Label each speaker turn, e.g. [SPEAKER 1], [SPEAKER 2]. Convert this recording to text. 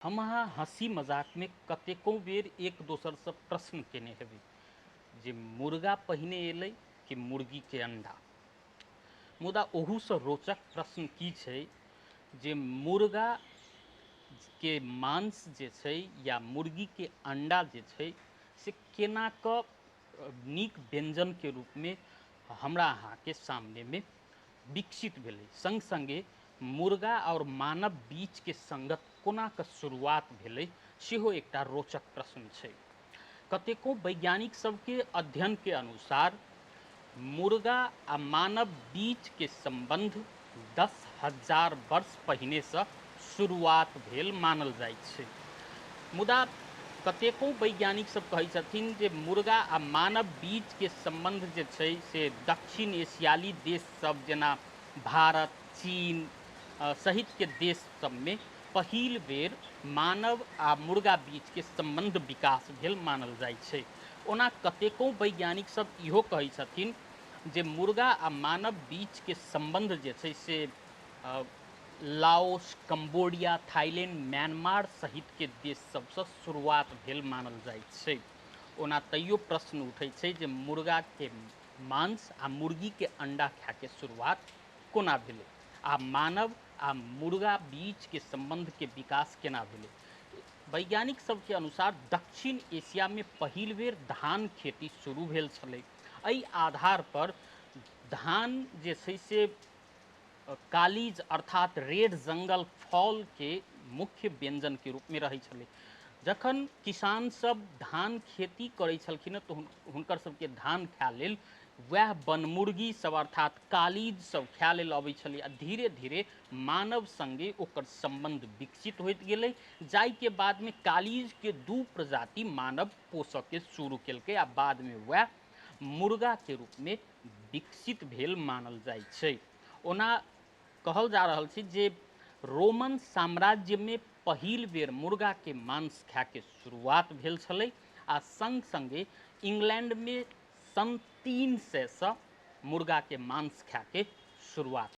[SPEAKER 1] हम अहाँ हँसी मजाकमे कतेको बेर एक दोसरसँ प्रश्न केने हेबै जे मुर्गा पहिने एलै कि मुर्गीके अंडा। मुदा ओहूसँ रोचक प्रश्न की छै जे मुर्गाके मांस जे छै या मुर्गीके अंडा जे छै से केना कऽ नीक व्यञ्जनके रूपमे हमरा अहाँके सामनेमे विकसित भेलै, सङ्ग सङ्गे मुर्गा आओर मानव बीचके सङ्गत कोना कऽ शुरुआत भेलै सेहो एकटा रोचक प्रश्न छै। कतेको वैज्ञानिक सबके अध्ययनके अनुसार मुर्गा आ मानव बीचके सम्बन्ध 10,000 वर्ष पहिनेसँ शुरुआत भेल मानल जाइ छै। मुदा कतेको वैज्ञानिक सब कहै छथिन जे मुर्गा आ मानव बीचके सम्बन्ध जे छै से दक्षिण एशियाली देश सब जेना भारत, चीन सहितके देश सबमे पहिल बेर मानव आ मुर्गा बीचके सम्बन्ध विकास भेल मानल जाइ छै। ओना कतेको वैज्ञानिक सब इहो कहै छथिन जे मुर्गा आ मानव बीचके सम्बन्ध जे छै से लाओस, कम्बोडिया, थाईलैंड, म्यांमार सहितके देश सबसँ शुरुआत भेल मानल जाइ छै। ओना तैयो प्रश्न उठै छै जे मुर्गाके मांस आ मुर्गीके अंडा खायके शुरुआत कोना भेलै आ मानव आ मुर्गा बीचके सम्बन्धके विकास केना भेलै। वैज्ञानिक सबके अनुसार दक्षिण एशियामे पहिल बेर धान खेती शुरू भेल छलै। एहि आधार पर धान जे छै से कालीज अर्थात रेड जंगल फॉलके मुख्य व्यञ्जनके रूपमे रहै छलै। जखन किसान सब धान खेती करै छलखिन हँ तऽ हुनकर सबके धान खाय लेल वएह बनमुर्गी सब अर्थात कालीज सब खाय लेल अबै छलै आ धीरे धीरे मानव सङ्गे ओकर सम्बन्ध विकसित होइत गेलै, जाहिके बादमे कालीजके दू प्रजाति मानव पोसऽके शुरू केलकै आ बादमे वएह मुर्गाके रूपमे विकसित भेल मानल जाइ छै। ओना कहल जा रहल छै जे रोमन साम्राज्यमे पहिल बेर मुर्गाके मांस खायके शुरुआत भेल छलै आ सङ्ग सङ्गे इंग्लैंडमे सन 300सँ मुर्गाके मांस खायके शुरुआत।